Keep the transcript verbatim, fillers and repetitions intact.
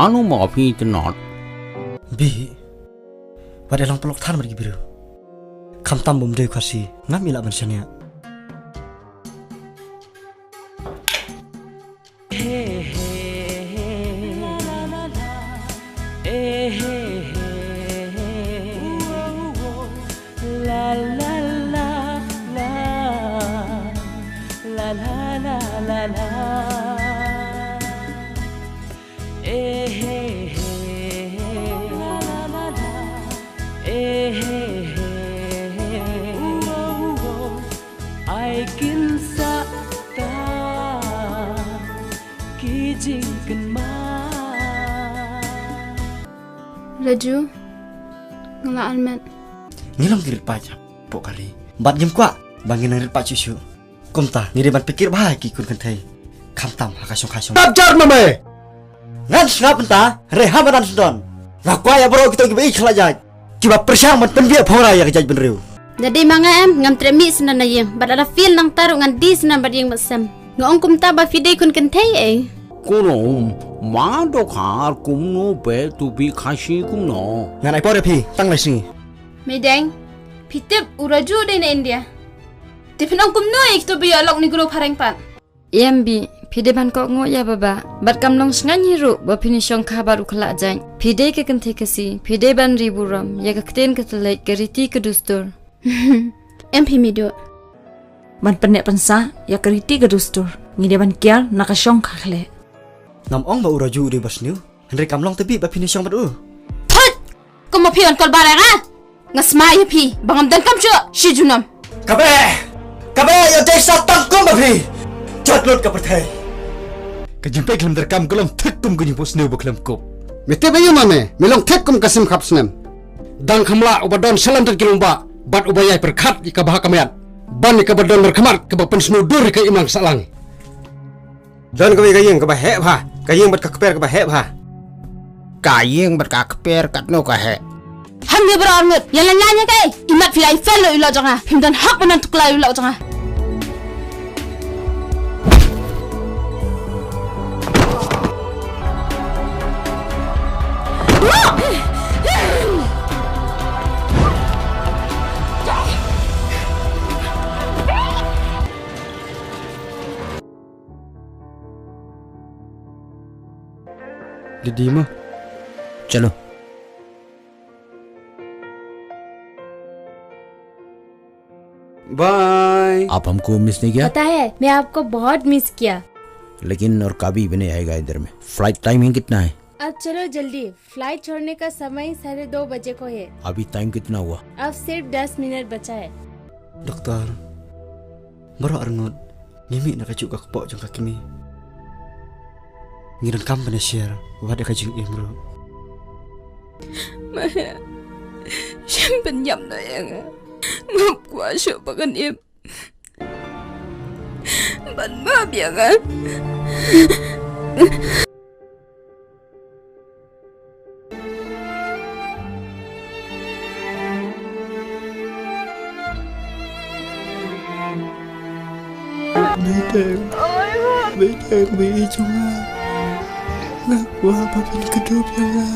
Ano ma phi itynnad? Bi, wat ïa long paralok than bad ki briew. Khamtam bym dei u Khasi, ngam ïa lah ban shaniah. Ai kin sah ta ki jingkynmaw. Raju, nga la an met. Ngi long ki rit paid hapoh ka ri bad ngim kwah ba ngin nang rit paid shuh shuh. Kumta ngi dei ban pyrkhat bha ïa ki khun kynthei, khamtam ha ka shongkha shong. Stop jar ma me. Ngan sngap mynta, hynrei ha madan sdang nga kwah ïa baroh kito kiba ïeit khlad jait, kiba pyrshang ban pynbiej phongra ïa ka jaitbynriew. Da dei ma nga em, ngam treh mih sdang na ïing, bad lada fail nangta ruh ngan die sdang bad ïing bad sem. Nga ong kumta ba phi dei khun kynthei ei. Kumno, ma dokhar kumno, ba tu bi Khasi kumno? Ngan ai por ïa phi tang lai sngi. Meideng, phi tip u Raju u dei na India. Te phin ong kumno ïa kito ba ïoh lok ne kano phareng pat? Em Bi, phi dei ban kohnguh ïa baba. Bad kam long sngew hi ruh ba phin ïa shongkha bad u khlad jait. Phi dei ka kynthei Khasi, phi dei ban ri burom ïa ka ktien ka thylliej, ka riti ka dustur. Em phi Midu. Ban pynneh pynsah ïa ka riti ka dustur, ngi dei ban kiar na ka shongkha khleh. Ngam ong ba u Raju u dei ba sniew, hynrei kam long tebih ba phin ïa shong bad u. Thut! Kum ba phi wan kol bareng ah. Nga sma ïa phi ba ngam donkam shuh shi junom. Kaba, kaba ïa dei sa tang kum ba phi. Jot lut ka pyrthei. Ka jingpeit khlem treikam ka long thik kum ka jingphohsniew ba khlem kup. Me tip ïa ma me, me long thik kum ka sim khap snem. Dang kham lah uba don shalynter ki rangbah bad uba ïai pyrkhat ïa ka bha ka miat, ban ïa kaba don markhmat kaba pynsniew dur ïa ka imlang sahlang. Don kawei ka ïing kaba heh bha, ka ïing bad ka kper kaba heh bha. Ka ïing bad ka kper katno ka heh? Hangne baroh arngut, ïa la ñiah kaei? Imat phi la i fail ïa u lok jong nga. Phim don hok ban nang tuklar ïa u lok jong nga. दीदी माँ। चलो। बाय। आप हमको मिस नहीं किया? पता है, मैं आपको बहुत मिस किया। लेकिन और कभी भी नहीं आएगा इधर में। फ्लाइट टाइमिंग कितना है? अब चलो जल्दी, फ्लाइट छोड़ने का समय साढ़े दो बजे को है। अभी टाइम कितना हुआ? अब सिर्फ दस मिनट बचा है। Doktor, baroh arngut ngi mih na kajuh ka kpoh jong ka kmie. Ngi donkam ban ïa share wat ïa ka jingim ruh. Maya, shim pynïap noh ïa nga. Ngam kwah shuh ba kan im. Ban map ïa nga. Meiteng, Meiteng, Meiteng jong nga. Nga kwah ba phin kdup ïa nga.